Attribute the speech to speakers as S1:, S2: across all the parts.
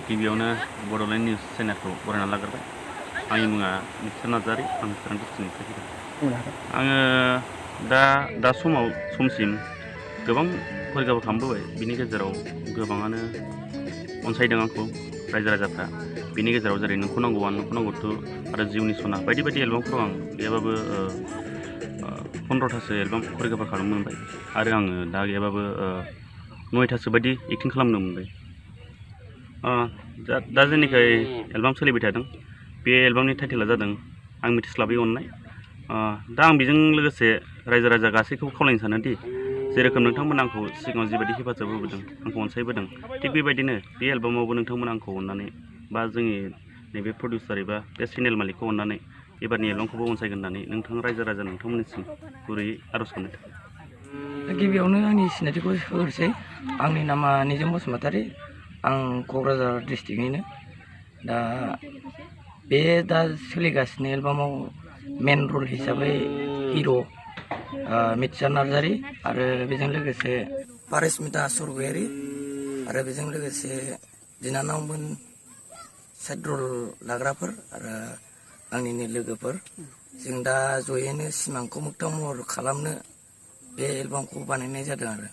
S1: गिबियावनो बड'लेण्ड निउस चेनेलखौ बरायना लाग्रोबाय। आंनि मुङा मिथिसार नार्जारी, आं चिरां डिस्ट्रिक्टनिफ्राय फैदों। आङो दा समसिम गोबां करिय'ग्राफि खालामबोबाय। बिनि गेजेराव गोबाङानो अनसायदों आंखौ रायजो राजाफ्रा। बिनि गेजेराव जेरै नोंखौ नांगौ 1, नोंखौ नांगौ 2 आरो जिउनि सना बायदि बायदि एलबामफोराव आं गैयाबाबो 15थासो एलबाम करिय'ग्राफि खालामनो मोनबाय आरो आङो दा गैयाबाबो 9थासो बायदि एक्टिं खालामनो मोनबाय। दा जेनिखाय एलबाम सोलिबाय थादों, बे एलबामनि टाइटेला जादों आं मिथिस्लाबै अननाय। दा आं बेजों लोगोसे रायजो राजा गासैखौबो खावलायनो सानोदि जेरोखोम नोंथांमोना आंखौ सिगाङाव जिबायदि हेफाजाब होबोदों, आंखौ अनसायबोदों, थिग बेबायदिनो बे एलबामावबो नोंथांमोना आंखौ अननानै बा जोंनि नैबे प्रडिउसार एबा बे चेनेल मालिकखौ अननानै एबारनि एलबामखौबो अनसायगोन होननानै नोंथां रायजो राजा नोंथांमोननिसिम गुरैयै आर'ज खालामनाय थाबाय।
S2: गिबियावनो आंनि सिनायथिखौ होग्रोसै। आंनि नामा निजोम बसुमतारी, आं क'क्राझार डिस्ट्रिक्टनिनो। दा सोलिगासिनो एलबामाव मेन रल हिसाबै हिर' मिथिसार नार्जारी आरो बेजों लोगोसे पारिस्मिता सरगयारी आरो बेजों लोगोसे बिनानावमोन साइड रल लाग्राफोर आरो आंनिनो लोगोफोर। जों दा जयैनो सिमांखौ मोगथां महर खालामनो बे एलबामखौ बानायनाय जादों आरो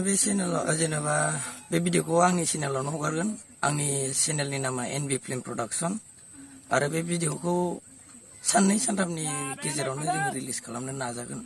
S2: बे चेनेलाव जेनेबा बे भिडिअखौ आंनि चेनेलावनो हगारगोन। आंनि चेनेलनि नामा NB फिल्म प्रडाक्सन आरो बे भिडिअखौ 2-3 साननि गेजेरावनो जों रिलिज खालामनो नाजागोन।